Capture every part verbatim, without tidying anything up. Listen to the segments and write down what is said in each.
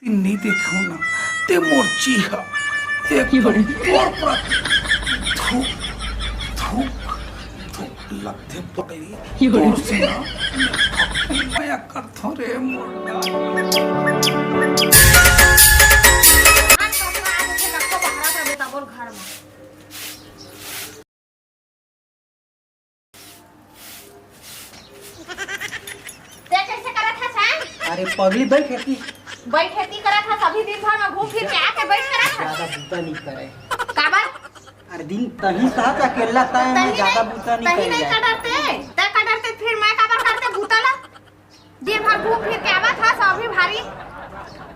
नइ देखेंव ना, ते मोर जी ह एकदम तोर प्रति धुक धुक धुक लगथे पगली। तोर से ना मैं करथों रे मोर। ते कइसे करत हस, हैं? अरे पगली, बैठ एती। बैठ एती करत हस, अभी दिन भर में घूम फिर के आके बैठ करत हस। ज्यादा बूता नइ करे। काबर? अरे दिन तहीं सहत अकेला, तय में तहीं ज्यादा नइ, बूता नइ तहीं करे नइ जाए। का डरते, तय का डरते, फिर मैं काबर करते बूता ला? दिन भर घूम फिर के आवत हस, अभी भारी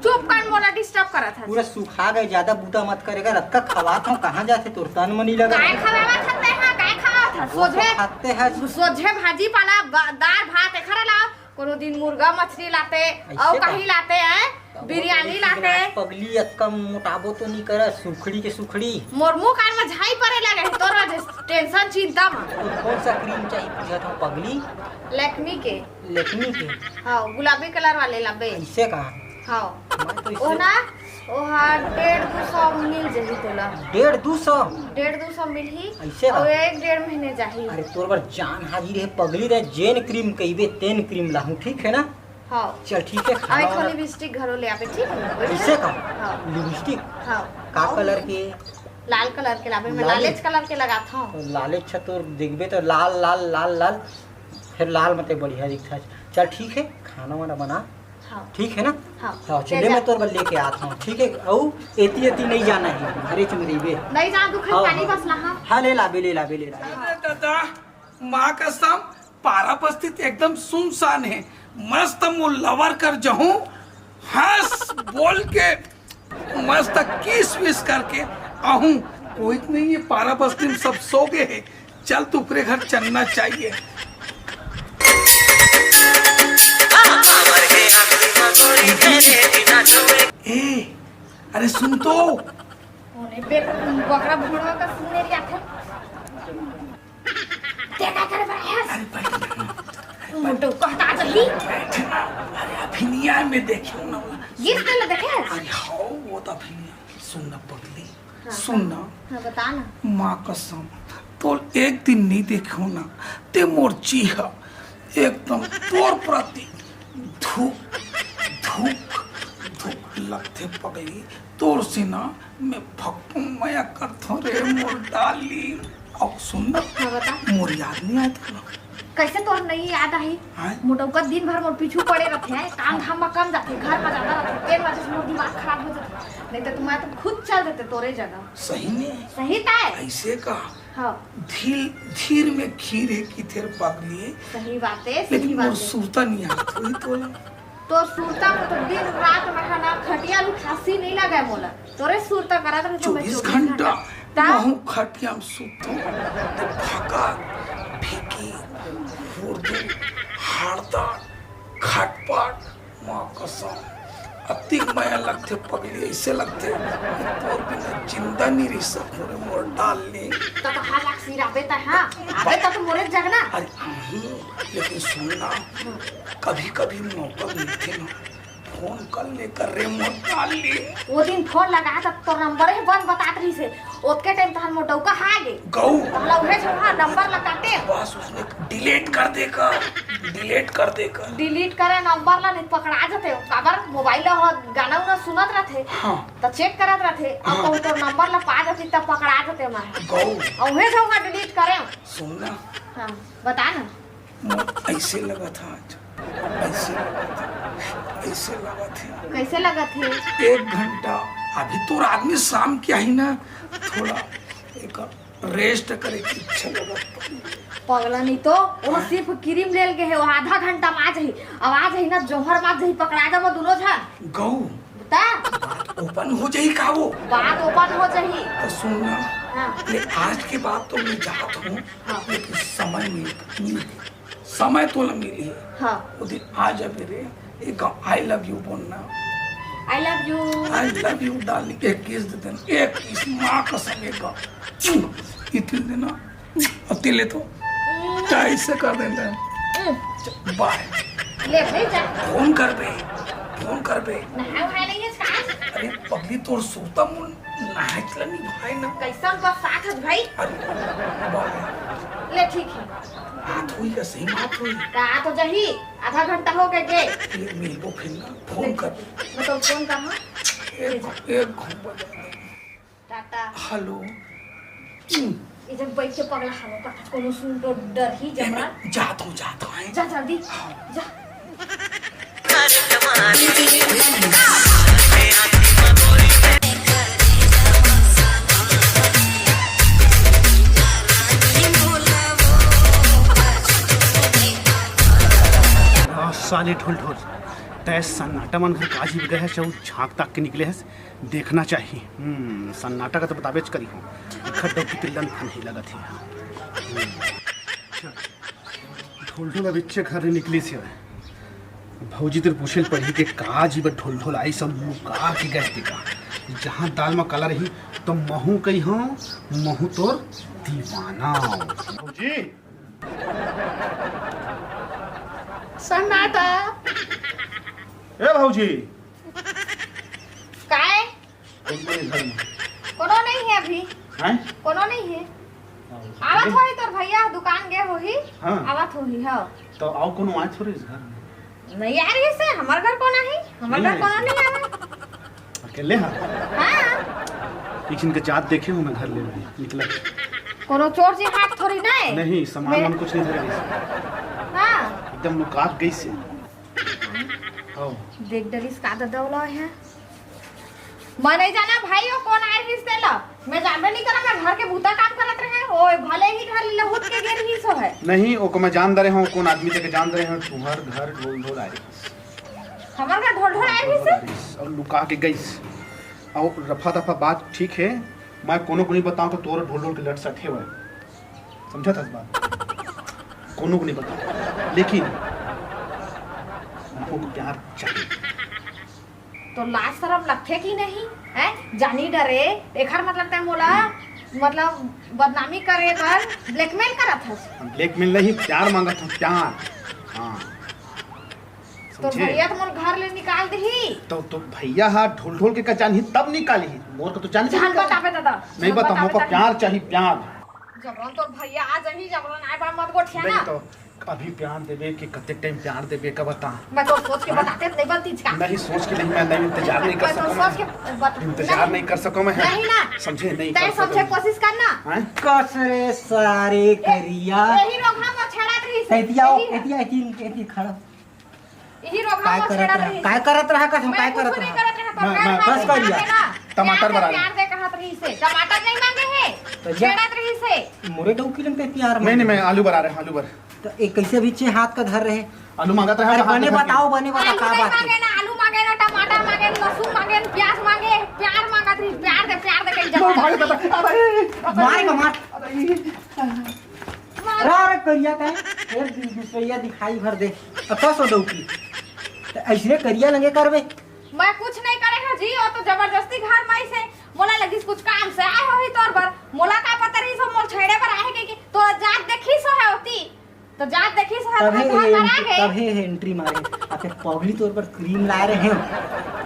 चुप कर, मोला disturb करत हस। पूरा सुखा गए, ज्यादा बूता मत करे कर। अतका खवात हंव, कहाँ जाथे तोर तन म नइ लगा। काय खवावत हस तैं हा, काय खवावत हस? वो सोझे, खाते हस। सोझे भाजी पाला, ब-, दार भात एखर अलावा कोनो दिन मुर्गा मछली लाते, अइसे अउ का? कहीं लाते हैं, तब बिरयानी लाते। पगली अतका मोटाबो तो नइ कर, सुखड़ी के सुखड़ी। मोर मुंह कान म झाई परे लगे हे तोर वजह से, tension चिंता म। तो कौन सा cream चाहिए पूछत हंव पगली? Lakme के। Lakme के? हाँ, गुलाबी colour वाले लाबे। अइसे का? हाँ। मैं तो ओ इससे ना, ओहा डेढ़ दू सौ मिल जही तोला। डेढ़ दू सौ? डेढ़ दू सौ मिलही। अइसे का? अउ एक डेढ़ महीने जाही। अरे तोर बर जान हाजिर हे पगली रे, जेन cream कहिबे तेन cream लाहूं, ठीक है ना? हाँ। चल ठीक है, अउ खाना एक ठो वाना lipstick घरो ले आबे, ठीक है? अइसे का? हाँ। Lipstick? हाँ। का colour के? लाल colour के लाबे, मैं लाल? लालेच colour के लगात हंव। लालेच अच्छा तोर देखबे तो लाल, लाल, लाल, लाल, फिर लाल मते बढ़िया दिखता है। चल ठीक है, खाना वाना बना। हाँ। ठीक है ना? हाँ। हाँ, ले चले जा। मैं तोर बर लेके आत हंव, ठीक है? अउ एती एती नइ जाना हे, घरे च में रहिबे। नइ जा, तू खाली हाँ, पानी हाँ। बस ला, हाँ। हाँ, ले लाबे, ले लाबे, ले लाबे। अरे दादा, माँ कसम, पारा बस्ती त एकदम सुनसान हे। मस्त मोर lover कर जहूं, हंस बोल के मस्त kiss विस करके आहूं। कोई नहीं हे, पारा बस्ती में सब सो गए हे। चल, तू ओकरे घर चलना चाहिए। ए, अरे सुन तो। ओने बे-, बकरा भोड़वा का सुने रिया थे। ते का करे बर आयस? अरे बैठ ना। मोटो कहता जही। बैठ ना। अरे अभी नइ आय, मैं देखे हूं ना। ये से ले देखे? अरे हाँ, वो तो अभी नइ आय। सुन ना पगली, हाँ, सुन ना। हाँ, बता ना। माँ कसम, तोर एक दिन नइ देखे हूं ना, ते मोर जी ह एकदम तोर प्रति धुक धुक धुक लगथे पगली। तोर से ना मैं भक्कू मया करथों रे मोर darling। अउ सुन ना, हाँ, बता। मोर याद नइ आय तोला? कइसे तोर नइ याद आही? आय? मोटउका दिन भर मोर पीछू पड़े रथे, काम धाम म कम जाथे, घर म जादा रथे, तेन वजह से मोर दिमाग खराब हो जाथे। नइ त मैं तो खुद चल देते तोरे जगह। सही में? सही ताय। अइसे का? हाँ। धीर, धीर में खीर हे किथे रे पगली। सही बात हे, सही बात हे। लेकिन मोर सुरता नइ आत होही तोला। तोर सुरता में तो दिन रात में है ना, खटिया ल उठासी नइ लगे मोला। तोरे सुरता करत रहे तो मैं चौबीस घंटा। ता? वहू खटिया में सुतहूं, तो भका, भिकी, हुरदुर, हाड़दार, खटपट, माँ कसम, अतिक मया लगथे पगली, अइसे लगथे कि तोर बिना जिंदा नइ रहि सकहूं रे मोर darling। त कहाँ लाग सिराबे त, हाँ? आबे त, त मोरे जगना। अरे, हम्म, लेकिन सुन ना, कभी-कभी मौका मिलथे ना, फोन कर ले कर रे मोर darling। वो दिन फोन लगा त तोर नंबर ही बंद बतात रहिस हे। ओतके टाइम तहन मोर डउका हा गे। गऊ। तहला उहे छो हा नंबर ला काटे। बस उसने delete कर दे कर, delete कर दे कर। Delete करे नंबर ला, नहीं पकड़ा जते। काबर मोबाइल ला हो गाना उना सुनत रथे। हाँ। त check करत रथे। अब हाँ। कहूँ तोर नंबर ला पा जती त पकड़ा जते मैं। गऊ। अउ उहे छो हा delete करे। सुन ना। हाँ, बता ना। मोर अइसे लगत हे आज, अइसे लगत हे, अइसे लगत हे। कइसे लगत हे? एक घंटा, अभी तोर आदमी शाम के आही ना, थोड़ा एक rest करे के इच्छा लगत हे। पगला नहीं तो, वो हाँ? सिर्फ cream लेल गे हे, वो आधा घंटा में आ जाही। अब आ जाही ना, जोहर मार जाही, पकड़ा जाबो दुनो झन। गऊ। बता। बात open हो जाही का वो? बात open हो जाही। त सुन ना, हाँ। ले आज के बाद तो मैं जात हूँ, हाँ। लेकिन समय मिल, मिल, समय तोला मिलही। हाँ। वो दिन आ जाबे रे, एक I love you बोलना। I love you। I love you darling, एक kiss दे देना, एक kiss, माँ कसम एक। इतने देना, अउ तें ले तो, हम्म। टाइट से कर देना। हम्म। Bye। ले भाई जा। फोन करबे, फोन करबे। नहाए वहाए नहीं है इसका? अरे पगली, तोर सुरता मोर नाच ल निभाए ना। कैसन बरसात हस भाई? अरे, वाह। ले ठीक है। हाथ हुई का सही बात हुई। का तो जही, आधा घंटा हो गए गे। ये मिलबो फिर ना, फोन कर। मतलब फोन कहाँ? एक, एक घंटा। टाटा। हेलो। इधर बैठ के पगला खानो का, कोनो सुन तो डर ही जमा। जात हूँ, जात हूँ, हैं? जा जल्दी, हाँ। जा। आ, साले ढोल ढोल, तै सन्नाटा मन घर काजी गए हस, अउ झांक ताक के निकले हस। देखना चाहिए। हम्म, सन्नाटा का तो बताबेच करी हूँ। खड्डो की तिल्लन फन ही लगत है। हम्म। अच्छा। ढोल ढोल अबिच्चे घर ले निकलिस हे। भौजी तेर पूछे ल पड़ही के का जी बर ढोल ढोल आइस अउ लुका के गइस तेका। जहाँ दाल म काला रही तो महू कही हूँ, महू तोर दीवाना। भौजी। सन्नाटा। ए भौजी। काय? कोन कोन हे घर में? कोनो नहीं है अभी। हैं? कोनो नहीं है। हाँ, आवत होही तोर भैया, दुकान गए होही। हाँ। आवत होही, हाँ। तो अउ कोनो आए थोड़ी इस घर में? नहीं आ रही से, हमार घर कोन आही? हमार नहीं घर आए कोनो से। नहीं आवे। अकेले हाँ? हाँ। एक इनके जात देखे हूँ मैं घर ले निकला। कोनो चोर जी हाथ थोड़ी ना है। नहीं, सामान मैं वामान कुछ नहीं धरे रही। हाँ। एकदम लुका के गई से। हाँ। देख डरिस का ददौला है। मैं नहीं जाना भाई, वो कोन आए रहिस तेला। मैं जानबे नहीं करा, मैं घर के बूता काम करत रहे। ओ भले ही घर लहुट के गे रहिस हे। नहीं, ओको मैं जान दे रहे हूँ, कोन आदमी तेके जान दे रहे हूँ, तुहर घर ढोल ढोल आए रहिस। हमर घर ढोल ढोल आए रहिस? ढोल ढोल आए रहिस, अउ लुका के गइस। अउ रफा दफा बात ठीक है, मैं कोनो को नहीं बताऊँ कि तोर ढोल ढोल के लट सट हे भाई। समझा था इस बात? कोनो को नहीं बताऊँ, लेकिन हमको प्यार चाहिए। तो लाज शरम लगथे कि नहीं? हैं? जानी डरे, एखर मतलब तैं मोला, मतलब, बदनामी करे बर blackmail करत हस? हम blackmail नहीं, प्यार मांगत हूँ, प्यार। हाँ। तो समझे? भैया तो मोर घर ले निकाल दिही। तो, तो भैया हा ढोल ढोल के का जानही तब निकालही, मोर को तो जान जान बताबे दादा, नहीं जान बताऊँ, बताबे हमको दादा। प्यार चाहिए, प्यार। जबरन तोर भैया आ जाही, जबरन आए बा मत गोठिया नहीं ना। तो अभी प्यार देबे के कते टाइम प्यार देबे का बता। मैं तो सोच के हाँ? बताते नहीं बनती इसका। नहीं सोच के नहीं, मैं नहीं इंतजार नहीं कर मैं तो सकूँ सोच मैं। के बत-, इंतजार नहीं, नहीं कर सकूँ मैं। नहीं ना। समझे नहीं तय कर समझे सकूँ। कोशिश करना। हैं? कस रे सारे ए, करिया। यही रोग हम छेड़त रही से। एतिया, यही है। एतिया, एतिया, एतिया खड़ा। यही रोग काय हम करत छेड़त रहा? रही से। काय करत रहा? कसम मैं काय कुछ करत नहीं रहा? करत रहा, मैं, पर मैं बस कर प्यार लिया। दे ना। टमाटर प्यार दे, बना ले। प्यार दे कहत रही से। टमाटर नहीं मांगे है। तो जा। छेड़त रही से। मोरे डौकी लंग पे प्यार नहीं, मांगे। नहीं, मैं आलू बना रहे हैं, आलू बर। तो एक कैसे भी चे हाथ का धर रहे। आलू मांगत रहे, अरे हाथ बने में बताओ, बने बता आलू का नहीं बात है? मांगे ना, आलू मांगे ना, टमाटर मांगे, लहसुन मांगे, प्याज मांगे, प्यार मांगत रही, प्यार दे, प्यार दे, कहीं जमा मार नहीं। बता, अरे, अरे, मार के मार। अरे। मार। अरे, अरे, करिया का है? फिर दिन दूसरैया दिखाई भर दे। अब तो सो डौकी। तो ऐसने करिया लंगे करबे। मैं कुछ नहीं करे हूँ जी, वो तो जबरदस्ती घर में से मोला लगिस कुछ काम से आए होही तोर बर। मोला का पता रही सो मोर छेड़े बर आए के, कि तो जात देखी सो है होती। तो जात देखी सो है तभे तो घर पर आ गए। तभे entry मारे। आ फिर पगली तोर बर cream लाए रहे हो।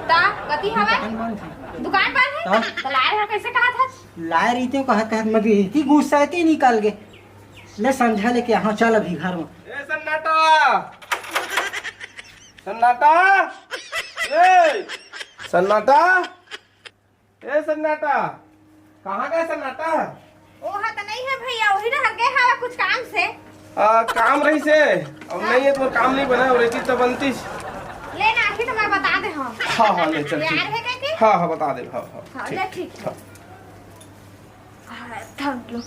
ता कति हवे? दुकान बंद है। दुकान बंद है? ता? तो लाए रहे हो कैसे कहा था? लाए रही तो कहा था, मगर इतनी गुस्सा है, इतनी निकल गए। ले समझा लेके, हाँ, चल अभी घर में। ए सन्नाटा! सन्नाटा! ए! सन्नाटा! ए सन्नाटा! कहाँ गए सन्नाटा? ओहा तो नहीं है भैया, वही डहर गए हवे कुछ काम से। आ, काम रही से? अब हाँ। नहीं है, तो काम नहीं बना, और एक चीज तो बनती। ले ना, आखिर तो मैं बता दे, हाँ। हाँ, हाँ, ले चल, यार ठीक। है क्या कि? हाँ, हाँ, बता दे, हाँ, हाँ, हाँ, ठीक, ले, ठीक। हाँ। हाँ, थक गयो।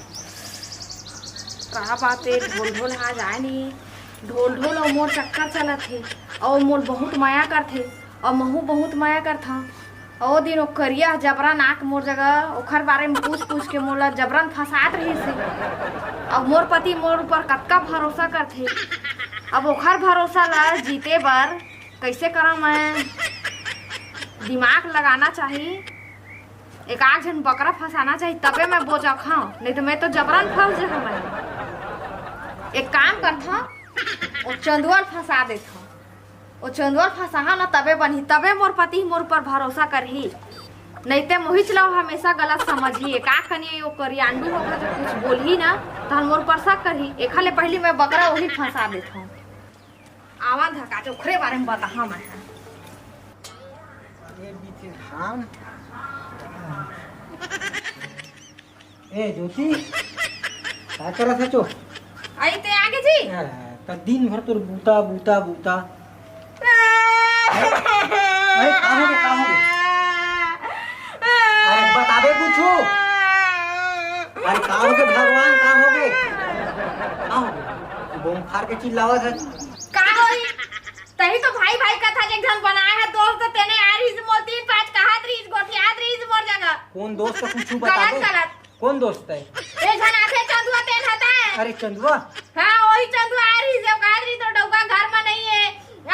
का बात है, ढोल ढोल हा जाए नहीं। ढोल ढोल अउ मोर चक्कर चलत हे, अउ मोर बहुत मया करथे, अउ महू बहुत मया करथंव। अउ ओ दिन ओ करिया ह जबरन आके मोर जगह ओखर बारे में पूछ पूछ के मोला जबरन फंसात रहिस हे। अब मोर पति मोर ऊपर कतका भरोसा करथे, अब ओखर भरोसा ला जीते बर कइसे करंव मैं? दिमाग लगाना चाही। एक आध झन बकरा फंसाना चाही, तबे मैं बोजखंव, नहीं तो मैं तो जबरन फंस जहंव मैं। एक काम करथंव, ओ चंदुआ ल फंसा देथंव। ओ चंदुआ ल फंसाहंव ना, तबे बनही, तबे मोर पति मोर ऊपर भरोसा करही। नहीं ते मोहिच ला हमेशा गलत समझही। का कनी ओ करियांडू होगा जो कुछ बोलही ना, तहन मोर ऊपर शक करही। एखर ले पहिली मैं बकरा ओही फंसा देथों। आवा धका जो ओखरे बारे में बताहा मैं। ए बीते धान। ए ज्योति, का करत हे चो? आई ते आगे जी। ए, त दिन भर तोर बूता, बूता, बूता। अरे, का होगे, का होगे? अरे, बताबे कुछु। अरे, का होगे भगवान, का होगे? का होगे? बोम फार के चिल्लावत हे। का होई? तही तो भाई भाई कथा जे एक झन बनाए हे दोस्त, तेने आ रहीस मोर तीन पाँच कहत रहीस, गोठियात रहीस मोर जगह। कौन दोस्त, कुछु गलत, बताबे? गलत। कौन दोस्त हे? एक झन आथे चंदुआ तेन हता। अरे चंदुआ? हाँ, वही चंदुआ आ रहीस, जो कहत रहीस तोर डउका घर में नहीं है।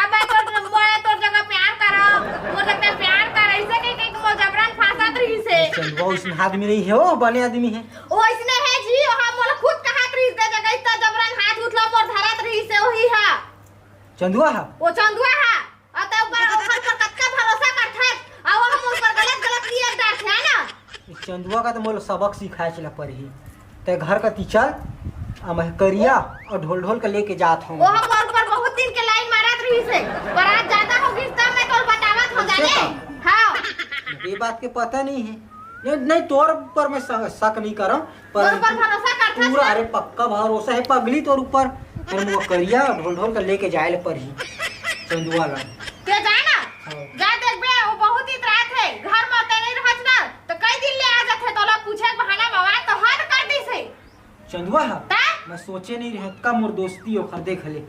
अब मैं तोर, मैं तोर जगह प्यार करव, मोर जगह प्यार कर, ऐसे कह के मोर जबरन फांसत रहीस हे। चंदुआ उसने आदमी नहीं है, वो बने आदमी है। वो इसने है जी, वो मोला खुद कहत रहीस ते जगह इतना जबरन हाथ उठला मोर धरत रहीस हे, वही है। चंदुआ हा? वो चंदुआ हा। अउ तै ऊपर, ओखर ऊपर कतका भरोसा करथस, अउ वो हम ऊपर गलत, गलत नियत डारथे, है ना? इस चंदुआ का तो मोला सबक सिखाए चला परही। तै घर कती चल, अब मैं करिया अउ ढोल ढोल के लेके जात हूँ। वो हम मोर ऊपर बहुत दिन के लाइन मारत रहीस हे, पर आज ज्यादा हो गई, तब मैं तोर बतावत हो कैसे जाने। का? हाँ। ये बात के पता नहीं है। नहीं, नहीं, तोर ऊपर मैं स-, शक नहीं करव, पर तोर ऊपर भरोसा करथस पूरा, ना? अरे पक्का भरोसा है पगली तोर ऊपर। फिर वो करिया ढोल ढोल के लेके जाए ले परही चंदुआ ला। ते जाए ना, हाँ। जा देखबे, वो बहुत इतरात है, घर में ते नहीं रहत ना, तो कई दिन ले आ जाथे, तोला पूछे के बहाना में आवाज तो हद कर दिस है। चंदुआ हा? ता? मैं सोचे नहीं रहत का मोर दोस्ती ओखर देख ले।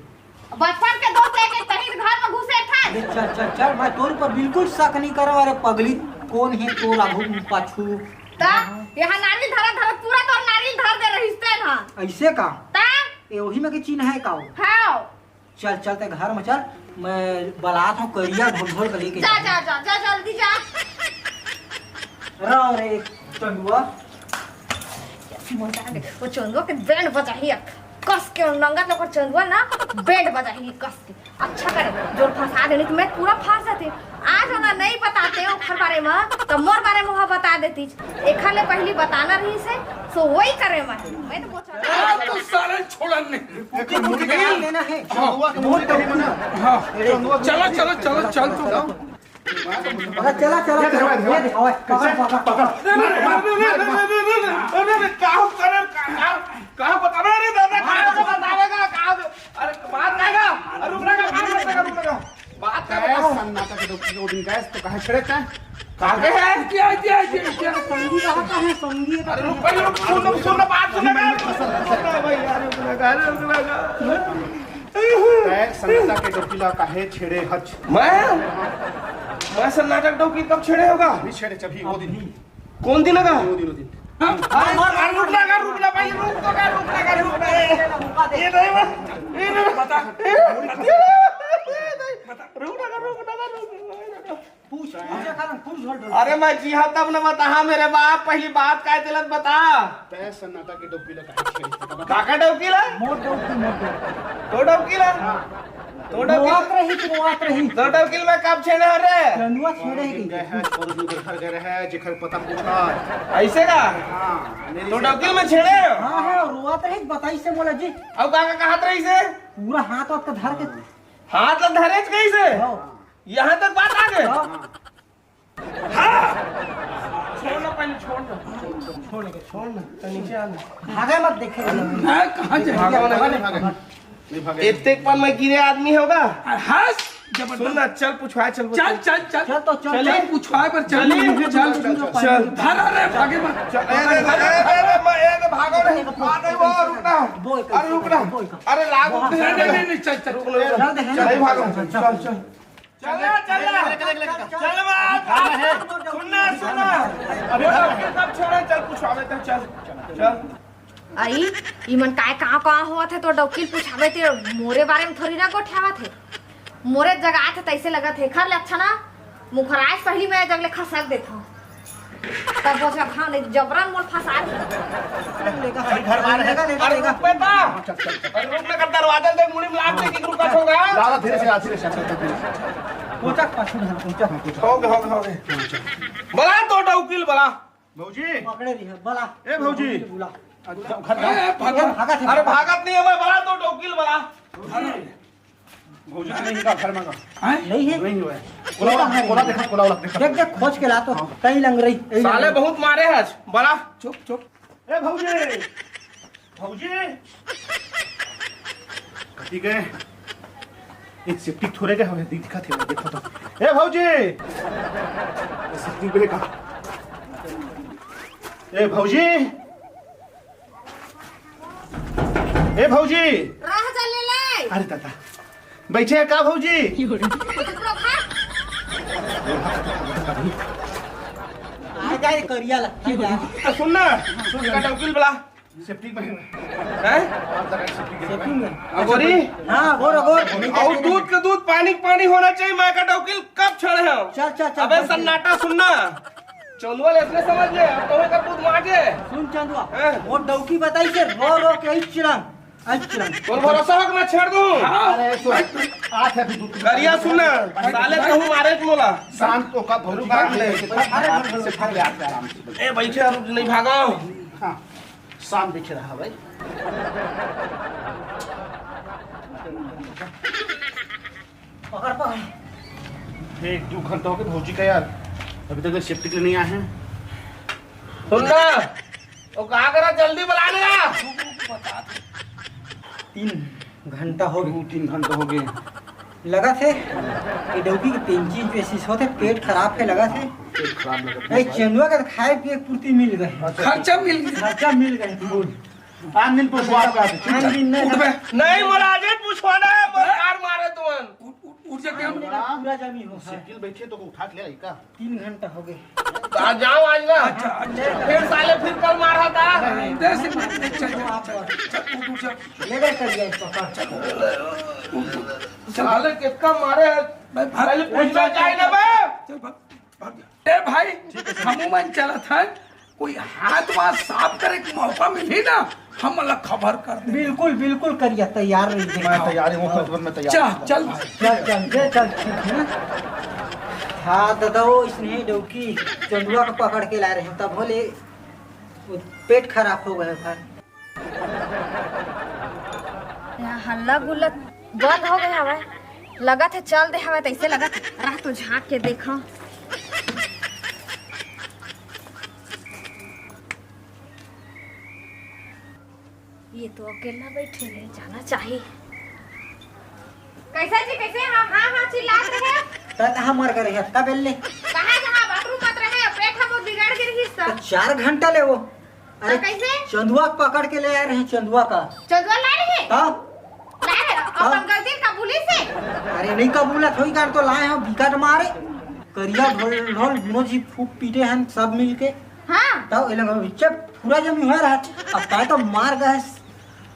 बचपन के दोस्त एक, एक तही घर में घुसे था। अरे चल, चल, चल, मैं तोर ऊपर बिल्कुल शक नहीं करव। अरे पगली, कौन है तोर आगू पाछू? ता? यहाँ नारियल धरत धरत पूरा तोर नारियल धर दे रहीस तेन हा। ऐसे का? ता? ए, वही में के चिन्ह है का वो? हाँ। चल, चल, ते घर में चल, मैं बलात हूँ करिया ढोल ढोल के लेके जा, जाऊँ। जा, जा, जा, जल्दी जा। रहो रे, चंदुआ। वो चंदुआ के बैंड बजाही अब। कस के नंगत लोग चंदुआ ना बैंड बजाही कस के। अच्छा करे, जोर फंसा देनी तो मैं पूरा फंस जाते। आज ओला नहीं बताते ओखर बारे में, तो मोर बारे में वो बता देती। एखर ले पहली बताना रहीस हे, सो वही करे मैं। मैं तो बोचा। आज तो साले छोड़न नहीं। कुकी, कुकी निकाल देना है। हाँ। चंदुआ के मुंह पे कहीं मना। हाँ। चलो, चलो, चलो, चल तो। अरे चला, चला, ये चला, देखो, ये देखो, ओए, पकड़, पकड़, पकड़। अरे, अरे, अरे, का हो, अरे, का, का, का बतावे रे दादा, का बतावे का, का, अरे, बात का, अरे, रुक ना, बात का, रुक ना। बात का तै बताओ। सन्नाटा के डोकी के वो दिन गैस तो कहाँ छेड़े तै? कागे है? क्या, क्या, क्या, क्या? संगी कहाँ का है? संगी का अरे रुक, पहले रुक, सुन, सुन, सुन, बात सुन, मैं भाई, यार, रुक लगा, रुक लगा। तै सन्नाटा के डोकी ला काहे छेड़े हच? मैं? मैं सन्नाटा के डोकी कब छेड़े होगा? अभी छेड़े, जब ही वो दिन। कौन दिन लगा? वो दिन, वो दिन। हाँ, हाँ, हाँ, रुक लगा, रुक लगा, भाई, रुक तो लगा, रुक लगा, रुक लगा। ये नहीं, ये नहीं। बता। रुक लगा, रुक लगा, रुक लगा। पूछ, पूछ, एखर पूछ, झोल ढोल। अरे मैं जी हाँ तब न बताहा मेरे बाप, पहली बात काय तेला बता। तै सन्नाटा के डौकी ला काहे छेड़े? काका डौकी ला? मोर डौकी, मोर डौकी। तो डौकी ला? हाँ। तो डौकी रोआत रही, रोआत रही। तो डौकी ला मैं कब छेड़े हो रे? चंदुआ छेड़े ही गए हैं, छोड़ दो, घर गए हैं, जेकर पता पूछा। ऐसे का? हाँ, मेरी तो से डौकी ला मैं छेड़े हो? हाँ, हाँ, रोआत रही, बताई से मोला जी। अब काका कहत रही से? पूरा हाथ वाथ का धर के। हाथ ला धरे कहीं से? हाँ। यहाँ तक बात आ गई? हाँ। हाँ। छोड़ ना, पहले छोड़ ना। छोड़ के, छोड़ ना। तो नीचे आ ना। भागे मत देखे। मैं कहाँ जाए? भागो ना, भागो ना। नहीं भागे। इतने पर मैं गिरे आदमी होगा? अरे हंस, जबरदस्त। सुन ना, चल पूछवाए, चल चल, बता। चल, चल। चल तो चल, चले। चल पूछवाए पर चल। चले। चल, चल, चल, चल। चल। धर, अरे भागे मत। चल, ए, ए, ए, ए, ए, ए, ए, भागो नहीं। आ, नहीं, वो रुकना। बोल, अरे रुकना। बोल। अरे लागू। नहीं, नहीं, नहीं, नहीं, चल, चल। रुक लो। चल, नहीं भागो। चल, चल। चल, चल, चल। चल, चल, चल। चल, चल, चल। सुनना, सुनना। अभी तब छेड़े, चल, कुछ आवे तो चल। चल। आई, इमन काय कहाँ, कहाँ होवत हे, तो डौकी ल पुछावे ते मोरे बारे में थोड़ी ना गोठियावत हे। मोरे जगह आथे तैसे लगत हे, खर ले अच्छा ना, मुखराए से पहली मैं जगले खसक देत हूँ। तब वो जब हाँ, नहीं, जबरन मोल फंसा दी। अरे घर बार है। लेगा, लेगा, अरे लेगा। रुक बेटा। अरे रुक ना, कर दरवाजा दे, मुड़ी में लाग दे, कि रुका होगा। लावा, धीरे से, धीरे से, धीरे से। पहुंचा, पाछू ढाल, पहुंचा। हो गए, हो गए, हो गए। बला तो डौकी ल बला। भौजी। पकड़े रही है, बला। ए भौजी। बुला। अच्छा, घर ए, भागत। भागत है। अरे भागत नहीं है, मैं बला तो डौकी ल बला। भौजी नहीं का घर में का। हैं? नहीं है। नहीं हुआ है। बोला, बोला, देखा, बोला, बोला, देखा। देख, देख, खोज के ला तो। हाँ। कहीं लंग रही, कहीं साले लंग रही। बहुत मारे हैं आज। बला। चुप, चुप। ए भौजी, भौजी, कति गए? एक सेप्टिक थोड़े गए हवे, दिखा थे, देखो तो। ए भौजी, ए सेप्टिक बे का? ए भौजी, ए भौजी। रह जा ले ले। अरे दादा, बैठे हैं का भौजी? कुछ लोग हैं? आ जाए करिया लगता है। आ, सुन ना, सुन का डौकी ल बला। सेप्टिक में। हैं? और जरा सेप्टिक में। सेप्टिक में। अगोरी? हाँ, अगोर, अगोर। और दूध के दूध, पानी के पानी होना चाहिए, मैं का डौकी ल कब छेड़े हो? चल, चल, चल, अबे चल, चल। सन्नाटा सुन ना। चंदुआ ले इसने समझ ले, अब तो का दूध मांगे। सुन चंदुआ, हैं? वो डौकी बताई से रो रो के इचरंग। अच्छा। तोर भरोसा हो कि मैं छेड़ दूं? अरे, सुन, आज है अभी दूध। करिया सुन ना, साले कहूं मारे त मोला। शांत तो का भौजी रुका बात ले। ले। अरे, आराम से, आराम से। ए, बैठे, रुक, नहीं भागो। हाँ, शांत बैठे रहा भाई। पकड़, पकड़। एक दो घंटा हो गया भौजी का यार, अभी तक सेप्टिक नहीं आया है। सुन ना, वो कहा करा, जल्दी बुला लेगा। तीन घंटा हो गया। दो तीन घंटा हो गया। लगा थे ये डौकी के तीन चीज बेसिस होते, पेट खराब है लगा थे। पेट खराब लगा ए, चंदुआ का तो खाए पिए के पूर्ति मिल गए। अच्छा। खर्चा मिल गया। खर्चा मिल गए फुल। आन दिन पूछवा का है, चुप कर। आन दिन नहीं। उठ बे। नहीं, महाराज, पूछवाना है, मर कार मारे तुमन। उठ, उठ, उठ जा, क्या? आन दिन पूरा जमी हो। साइकिल बैठे तो को उठा के ले आई का? तीन घंटा हो गए। तो आ जाओ आज ना। अच्छा, अच्छा। फिर साले फिर कल मारा था। नहीं, नहीं, दस मिनट नहीं, चल, चल, चल, चल, उठ, उठ, चल। ले गए कर दिया इसको, हाँ। चल, उठ, उठ। साले कितना मारे हैं। भाई, भाग, पहले पूछना चाहिए ना बे। चल, भाग, भाग। ए भाई, ठीक है, सर। हमू मन चलत हन, कोई हाथ वाथ साफ करे के मौका मिलही ना, हमन ला खबर कर दे। बिल्कुल, बिल्कुल करिया, तैयार रही। मैं तैयार हूँ, मैं तैयार हूँ। चल, चल भाई। चल, चल, चल, ठीक है ना। हाँ दादा, वो इसने डौकी चंदुआ को पकड़ के ला रहे हैं, तब बोले वो पेट खराब हो गया था। यहाँ हल्ला गुल्ला बंद हो गया हवय, लगत हे चल दे हवय, तैसे लगत हे। रह तो झांक के देखा। ये तो अकेला बैठे हे, जाना चाहिए। कैसे जी, कैसे? हाँ, हाँ, हाँ, चिल्लात रहे। त कहाँ मर गए रहे? का बेल ले? कहाँ जहाँ बाथरूम मत रहे, पेट हम बिगड़ के रही तो। तो चार घंटा ले वो। अरे, तो कैसे? चंदुआ पकड़ के ले आए रहे, चंदुआ का। चंदुआ ला रहे? तब? ला रहे? तब? अपन गलती कबूली से? अरे, नहीं कबूला, थोड़ी कार तो लाए हो, बिकट मारे। करिया ढोल, ढोल, दोनों जी खूब पीटे हैं सब मिलके। हाँ। तब ये लोग जब पूरा जमी हुआ रहा, अब काय तो मार गए,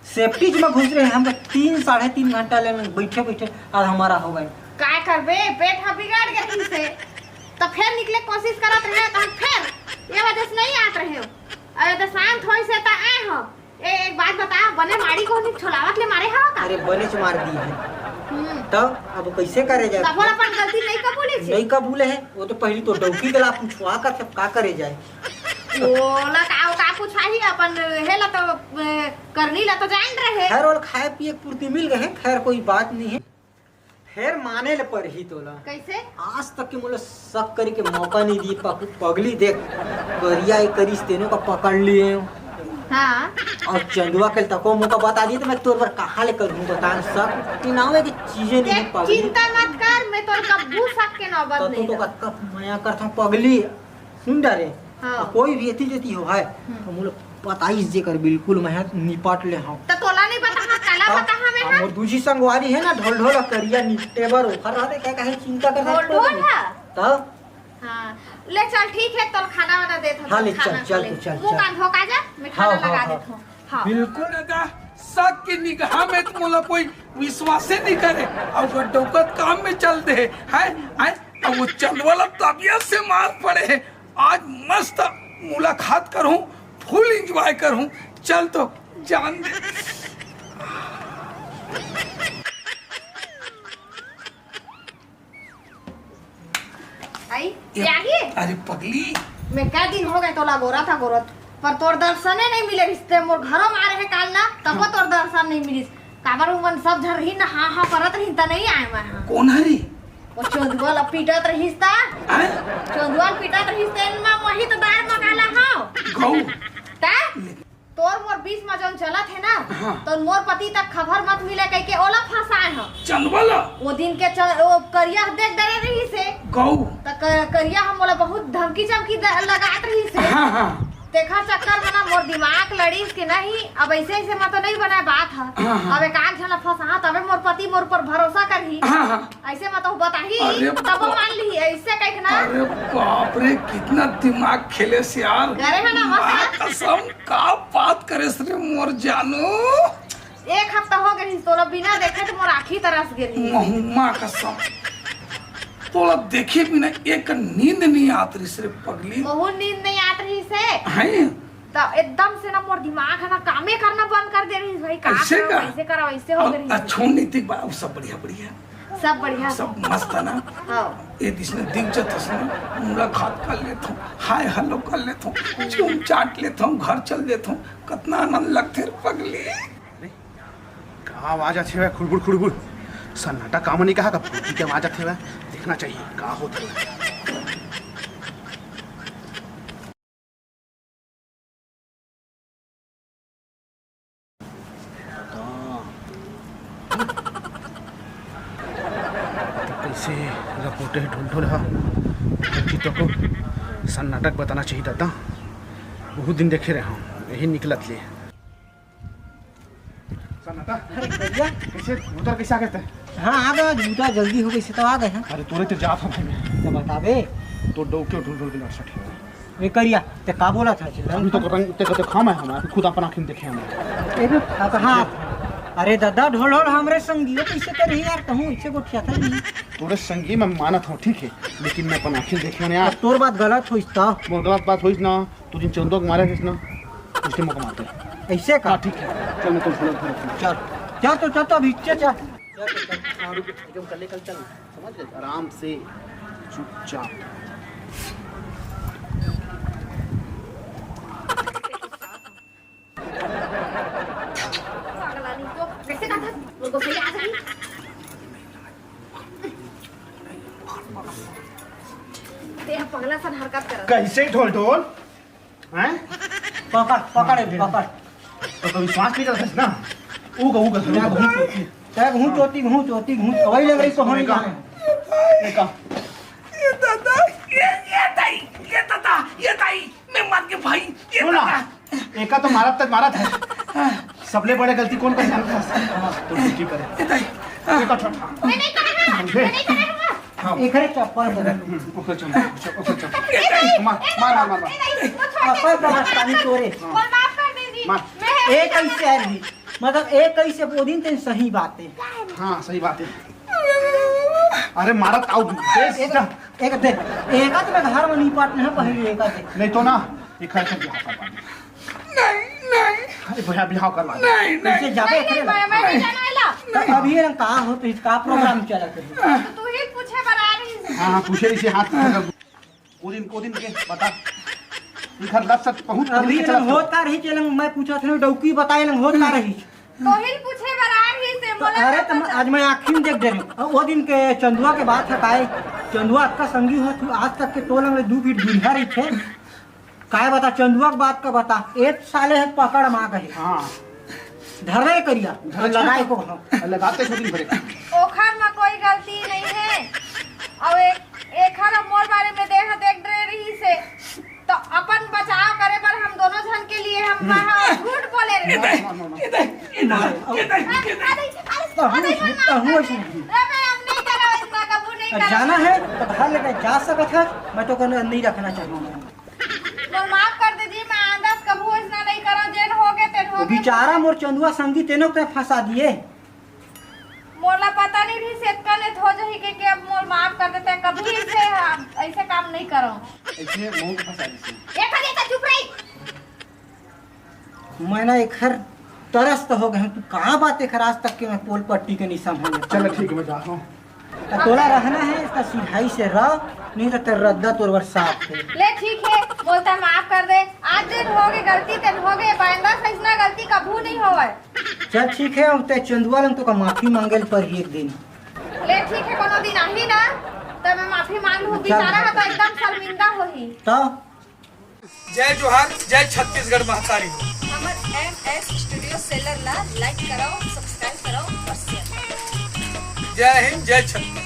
सेप्टिक में घुस रहे हैं, हम तो तीन, साढ़े तीन घंटा ले बैठे, बैठे, आज हमारा हो गए। काय करबे, पेट ह बिगड़ गए से, तो फिर निकले कोशिश करत रहे, तो हम फिर ये वजह से नहीं आत रहे हो। अरे तो शांत होई से त आए हो। ए, एक बात बता, बने माड़ी को नहीं छोलावत ले मारे हवा का? अरे बने च मार दी है। हम्म। तब अब कैसे करे जाए? तब अपन गलती नहीं कबूले छे। नहीं कबूले है, वो तो पहली तो डौकी गला पूछवा कर, तब का करे जाए? ओला का, का पूछाही अपन, हे ला तो, ए, करनी ला तो जान रहे। खैर, ओला खाए पिए के पूर्ति मिल गए है, खैर कोई बात नहीं है। फेर माने ले परही तोला। कैसे? आज तक के मोला शक करे के मौका नहीं दी। पक-, पगली देख, करिया एक करिस तेनो का पकड़ लिए। हाँ। और चंदुआ के तको मौका बता दी तो मैं तोर पर कहाँ ले करूँ बता न शक। कि नावे की चीजें नहीं है देख, पगली। चिंता मत कर, मैं तोर कब्बू शक के नौबत तो नहीं तू तो दूँ। कब मया करता हूँ पगली। सुन डरे। हाँ। तो कोई भी एती जेती हो है, हम्म। तो मोला बताइस जेकर बिल्कुल मैं निपट ले हूँ। तो तोला नहीं पता, हाँ, काला हाँ, पता हमें हाँ, है? मोर दूजी संगवारी है ना, ढोल ढोल करिया निपटे बर ओखर रहते, क्या कहे चिंता कर ढोल ढोल है? तब? हाँ, ले चल ठीक है, तोल खाना वाना देत हूँ, हाँ, ले खाना चल, खा चल ले। तू चल, मुँह चल। कान धो के आ जा, मैं हाँ, खाना हाँ, लगा हाँ। देत हूँ। हाँ। बिल्कुल दादा, शक के निगाह में तो मोला कोई विश्वास ही नहीं करे, और वो डौकत काम में चल दे है, है? अब वो चंदवाला तबियत से मार पड़े है। आज मस्त मुलाकात करूं, फुल एंजॉय करूं। चल तो जान दे। ए, आही? अरे पगली, मैं कै दिन हो गए तोला गोरत हा गोरत, पर तोर दर्शने नहीं मिले रिहिस ते। मोर घरो मा रहे काल ना, तब तोर दर्शन नहीं मिलिस। काबर उमन सब झन रहिन ना, हाँ हाँ करत रहिन, त नहीं आए मैं हा। कोन हरी? वो चोंदुआ ला पीटत रहिस ता। हैं? चोंदुआ ला पीटत रहिस ते, एन मा वही तो दार मा काला हाँ। गऊ। ता? तोर मोर बीच मा जौन चलत हे ना, हाँ। तो मोर पति तक खबर मत मिले कहिके ओला फंसाए ह। चंदवा ला? वो दिन के च-, वो करिया देख डरे रहिस हे। गऊ। त क-, करिया ह मोला बहुत धमकी चमकी द-, लगात रहिस हे। हाँ, हाँ। तेखर चक्कर में ना मोर दिमाग लड़िस के नहीं, अब ऐसे ऐसे में तो नहीं बनाए बात ह। हाँ, हाँ। अब एक आध झन ला फंसा, तबे मोर पति मोर ऊपर भरोसा करही। हाँ, हाँ। ऐसे में तो बताही, अरे तब बा-, मान ली, ऐसे कह के ना। अरे बाप रे, कितना दिमाग खेले से यार। करे है ना, माँ मस्त। कसम, का बात करे रे मोर जानू। एक हफ्ता हो गए तोला बिना देखे तो मोर आँखी तरस गए। महुमा कसम, तोला देखे बिना एक नींद नहीं आत रहिस रे पगली। बहुत नींद नहीं आत रहिस हे। हैं? त एकदम से ना मोर दिमाग है ना कामे करना बंद कर दे रहिस भाई। का ऐसे करो, का? ऐसे करो, ऐसे हो अब गई। अच्छा, नीति बा, अब सब बढ़िया, बढ़िया। सब बढ़िया। सब मस्त है ना? हाँ। ए दिस ने दिख जतस ना, मुलाकात कर लेथों, हाय हेलो कर लेथों, चूम चाट लेथों, घर चल देथों, कतना आनंद लगथे रे पगली। अरे, का आवाज आथे बे? खुड़बुड़, खुड़बुड़। सन्नाटा काम नहीं कहा, का फुर्ती के आवाज आथे बे? देखना चाहिए, का होथे। कैसे रपोटे ढोल ढोल हा? कि तो को सन्नाटा के बताना चाहिए दादा। बहुत दिन देखे रहे हम, यही निकलत ले। सन्नाटा? अरे भैया। कैसे उधर कैसे आ गए थे? हाँ, आ गए, आज बुता जल्दी हो गई से तो आ गए हैं। अरे तोरे तो जात हो भाई मैं। तो बताबे। तो डौ क्यों ढोल ढोल के लड़ सके? ए करिया, ते का बोला था चिल्ला? अभी तो कतन ते कते खाम है हमारे, खुद अपन आँखिन देखे हम। ए भी, अब हाँ। अरे दादा, ढोल ढोल हमरे संगियो कैसे करही यार, कहूँ इसे गोठिया था नहीं। तोरे संगी मैं मानत हूँ, ठीक है, लेकिन मैं अपन आँखिन देखे हूँ यार। अब तोर बात गलत होइस ता। मोर गलत बात होइस ना, तू जिन चंदो के मारे रहिस ना, उसके मौका मारते। ऐसे का? हाँ, ठीक है, चल मैं तो ढोल ढोल। चल, चल तो, चल तो, अभी चल, चल। चल तो, चल। हाँ, रुक, एकदम कल्ले कल चल, समझ गए? आराम से, चुपचाप। पागलानी तो कैसे कहा था? वो तो सही आ सही। ते पगला सन हरकत कर। कैसे ढोल ढोल? हैं? पकड़, पकड़, ए, पकड़। तो, तो विश्वास नहीं करता ना? ऊ का, ऊ का, ऊ का। तब हूँ चोती, हूँ चोती, हूँ, वही लग रही तो हम देखा। जाने। देखा। ये दादा, ये, ये दाई, ये दादा, ये दाई, मैं मर गया भाई, ये सुन ना, दादा। एका तो मारत तक मारत है। सबले बड़े गलती कौन कर जानता है? तो ड्यूटी करे। ये दाई, देखा, ठोठा। मैं नहीं करेगा, समझे? मैं नहीं करेगा। हाँ। एकरे चप्पल बदल। हम्म, ओकर चप्पल, ओकर चप्पल। ए, नहीं, मार, ए, मार, मार, मार, मार। ए, नहीं, वो छोड़ दे। चप्पल बदल, पानी तोरे। हाँ। बोल, माफ कर दे जी। मार। मैं ए कैसे है नहीं? मतलब, ए कैसे वो दिन तेन सही बात है। हाँ, सही बात है। अरे, मारा ताऊ, देख, एक, एक दे, एक तो मैं घर में नहीं पाटने हैं, पहले एक दे। नहीं तो ना, ये खर्च भी हाथ पानी। नहीं, नहीं। अरे भैया, बिहाव करवा दे। नहीं, कैसे नहीं। जाबे नहीं, नहीं, करे? मैं, मैं नहीं जाना है ला। तो अभी ये रंग का हो, तो इसका प्रोग्राम चला करे। तो तू ही पूछे बना रही है। हाँ, हाँ, पूछे इसे हाथ पकड़। कोदिन, कोदिन के बता। इधर लत सत बहुत अभी पहले ये चला रंग था। होत का रही, चेलंग मैं पूछा था, डौकी बताए रंग होत का रही। तो ही पूछे बना रही से, तो बोला अरे, था तुम तो। आज मैं आँखी में देख दे रही हूँ। और वो दिन के चंदुआ के बात है, काहे? चंदुआ आपका संगी हो, तू आज तक के तोलंग ले दू फीट दूरिहा रही थे। काय बता, चंदुआ के बात का बता, एक साले है पकड़ मा गए। हाँ। धरे करिया, धरे लगाए को हम। लगाते छोटी भरे। ओखर मा कोई गलती नहीं है। और एक, एखर मोर बारे में देख, देख डरे रही से, तो अपन बचाव करे बर हम दोनों झन के लिए हम कहा झूठ बोले रहे। ये दे, ये दे, ये दे, ये दे, ये दे। अरे, अरे, अरे, अरे, अरे, अरे, अरे, मैं अब नहीं करा, इतना कबूल नहीं अब करा। जाना है, तो बाहर लेके जा सकत है, मैं तो कहना नहीं रखना चाहूँगा। मोर माफ कर दे जी, मैं आंदा से कभू अइसना नइ करंव, जेन होगे तेन होगे। बेचारा मोर चंदुआ संगी तेनो के फंसा दिए। मोला पता नइ रहिस एतका ले हो जही के, के अब मोर माफ कर देते, कभी से हम ऐसे काम नइ करंव। ऐसे मोह के फंसा दिस। ए, खा दे, चुप रही। मैं ना एखर तरस तो हो गए हूँ, तू कहाँ बात एखर आज तक के मैं पोल पट्टी के नहीं समझ चल ठीक है, मैं जाता हूँ। त तोला रहना है, इसका सिधाई से रह, नहीं तो तेरा रद्दा तोर बर साफ हे। ले ठीक हे, मोला तैं माफ कर दे। आज जेन होगे गलती तेन होगे, बाइंदा से अइसना गलती कभू नहीं होवय। चल ठीक हे, अब तैं चंदुआ लंग तोका माफी मांगे ल परही एक दिन। ले ठीक हे, कोनो दिन आही ना, त मैं माफी मांग लूँ। चल। बेचारा ह तो एकदम शर्मिंदा होही। तो जय जोहार, जय छत्तीसगढ़ महतारी। हमर एम एस स्टूडियो सेलर ला लाइक कराओ, सब्सक्राइब कराओ और शेयर कराओ। जय हिंद, जय छत्तीसगढ़।